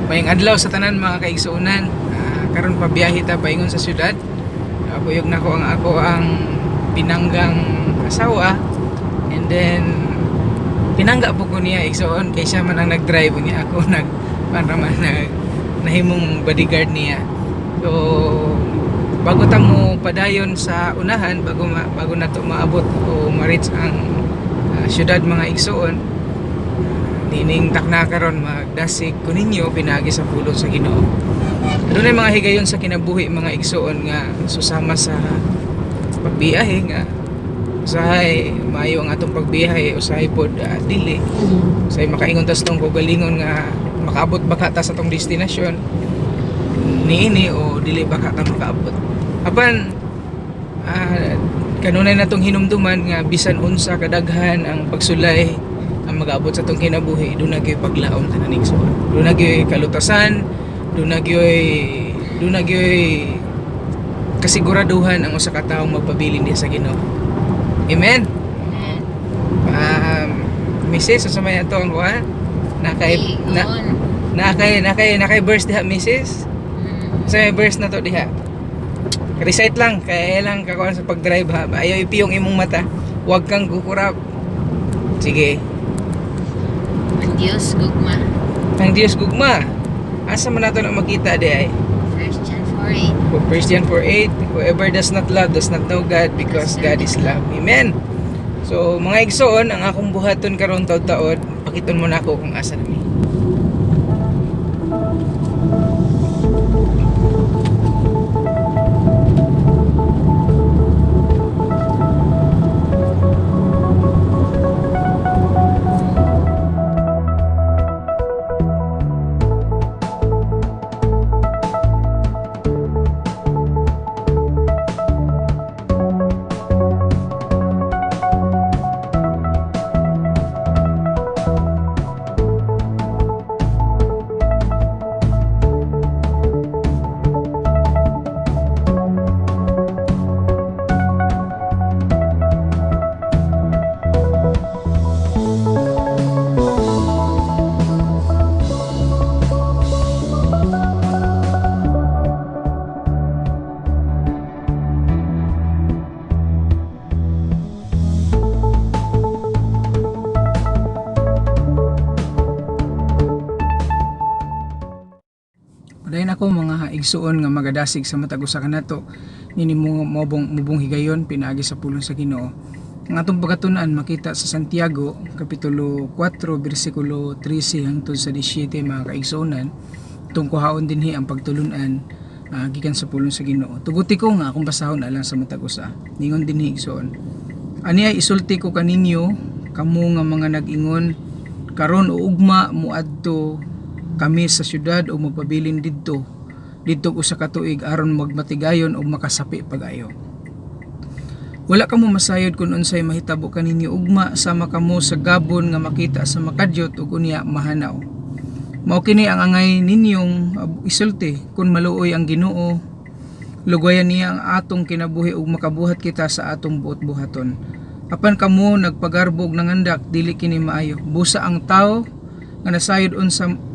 Mayong adlaw sa tanan, mga kaigsuonan. Karon pabiyahe ta paingon sa syudad. Kuyog nako ang ako ang pinanggang asawa and then pinangga po ko niya, igsuon, kay siya man ang nag-drive niya, ako nag para man nag nahimong bodyguard niya. So bago ta mo padayon sa unahan, bago nato maabot o ma-reach ang syudad, mga igsuon, nining takna karon magdasig ko ninyo pinaagi sa pulong sa Ginoo. Adunay mga higayon sa kinabuhi, mga igsuon, nga susama sa pagbiyahe nga usahay maayo ang atong pagbiyahe, usahay pod dili. Usahay makaingon tas tong kaugalingon nga makaabot baka ta sa atong destinasyon niini o dili baka ta makaabot. Apan kanunay natong hinumduman nga bisan unsa kadaghan ang pagsulay ang magaabot sa atong kinabuhi, doon na gyud paglaom tanan, igsoon. Doon na gyud kalutasan, doon na gyud kasiguraduhan ang usa ka tawo magpabilin diha sa Ginoo. Amen. Amen. Mrs., sa may ato ang kuha? Nakay na Ingon. nakay verse diha, Mrs. Mm. Sa may verse na to diha. Recite lang kay lang kakuan sa pag-drive ha. Ayaw ipiyong imong mata. Huwag kang kukurap. Sige. Ang Diyos gugma. Ang Diyos gugma. Asa man nato na makita di ay? 1 John 4:8. 1 John 4:8, "Whoever does not love does not know God, because God is love." Amen. So, mga igsoon, ang akong buhaton karon taod-taod, pakiton mo na ako kung asa nami. Padayon ako, mga igsuon, nga magadasig sa matag usa kanato nini mo mobong mubong higayon pinaagi sa pulong sa Ginoo. Ang atong pagkatun-an makita sa Santiago kapitulo 4 bersikulo 13 hangtod sa 17, mga kaigsuonan. Itong kuhaon dinhi ang pagtulunan gikan sa pulong sa Ginoo. Tuguti ko nga akong basahon alang sa matag usa. Ningon dinhi, igsuon. "Ani ay isulti ko kaninyo kamo nga mga nag-ingon, 'Karon o ugma moadto kami sa syudad o magpabilin didto didto usa ka tuig aron magmatigayon ug makasapi pag-ayo.' Wala kamo masayod kung unsay mahitabo kaninyo ugma, sama kamo sa gabon nga makita sa makadyot ug unya mahanaw. Mao kini ang angay ninyong isulti, 'Kun maluoy ang Ginoo, lugwayan niya ang atong kinabuhi ug makabuhat kita sa atong buot buhaton.' Apan kamo nagpagarbog nangandak, dili kini maayo. Busa ang tawo nga nasayod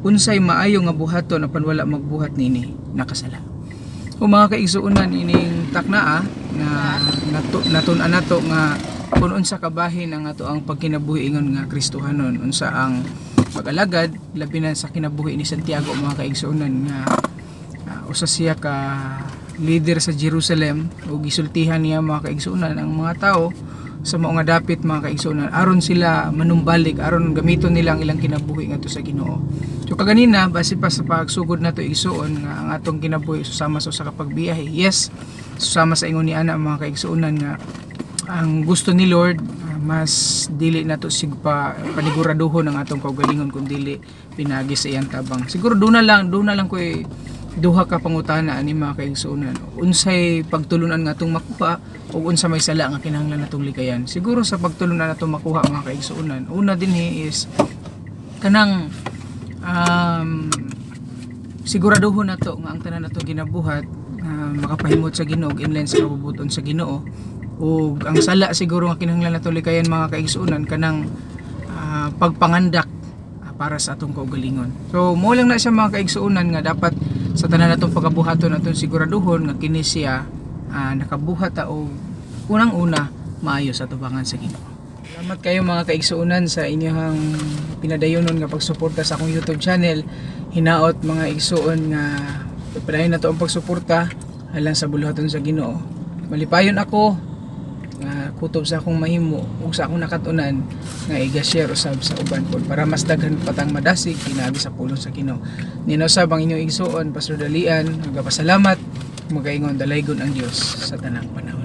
unsay maayo nga buhaton apan wala magbuhat nini, nakasala." O mga kaigsuonan, ining taknaa nga natun-an nato nga kung unsa kabahin ang ato ang pagkinabuhi ingon nga Kristohanon, unsa ang pag-alagad, labi na sa kinabuhi ni Santiago, mga kaigsuonan, nga usa siya ka leader sa Jerusalem ug gisultihan niya, mga kaigsuonan, ang mga tao sa mao nga dapit, mga kaigsuonan, aron sila manumbalik, aron gamiton nila ang ilang kinabuhi ngadto sa Ginoo. So kaganina base pa sa pagsugod nato, igsuon, nga ang atong kinabuhi susama sa usa ka pagbiyahe. Yes, susama sa ingon ni ana, mga kaigsuonan, nga ang gusto ni Lord, mas dili nato sig pa paniguraduhon ang atong kaugalingon kung dili pinagi sa iyang tabang. Siguro doon na lang koy duha ka pangutana ani, mga kaigsuonan: unsay pagtulunan nga atong makuha ug unsa may sala nga kinahanglan natong likayan? Siguro sa pagtulunan natong makuha, mga kaigsuonan, una dinhi is kanang siguraduhon nato nga ang tanan nato ginabuhat makapahimot sa Ginoo ug inline sa kabubuton sa Ginoo. Ug ang sala siguro nga kinahanglan nato likayan, mga kaigsuonan, kanang pagpangandak. para sa atong kaugalingon. So mo lang na siya, mga kaigsuonan, nga dapat sa tanan natong pagabuhaton, atong siguraduhon nga kini siya nakabuhat ta og unang-una maayo sa tubangan sa Ginoo. Salamat kayo, mga kaigsuonan, sa inyong pinadayonon nga pagsuporta sa akong YouTube channel. Hinaot, mga igsuon, nga padayon nato ang pagsuporta alang sa buluhaton sa Ginoo. Malipayon ako nga kutob sa akong mahimo ug sa akong nakatunan nga iga-share usab sa uban pod para mas daghan patang madasig pinaagi sa pulong sa Ginoo. Nino usab ang inyong igsuon, Pastor Dalian, nagapasalamat, magaingon dalaygon ang Dios sa tanang panahon.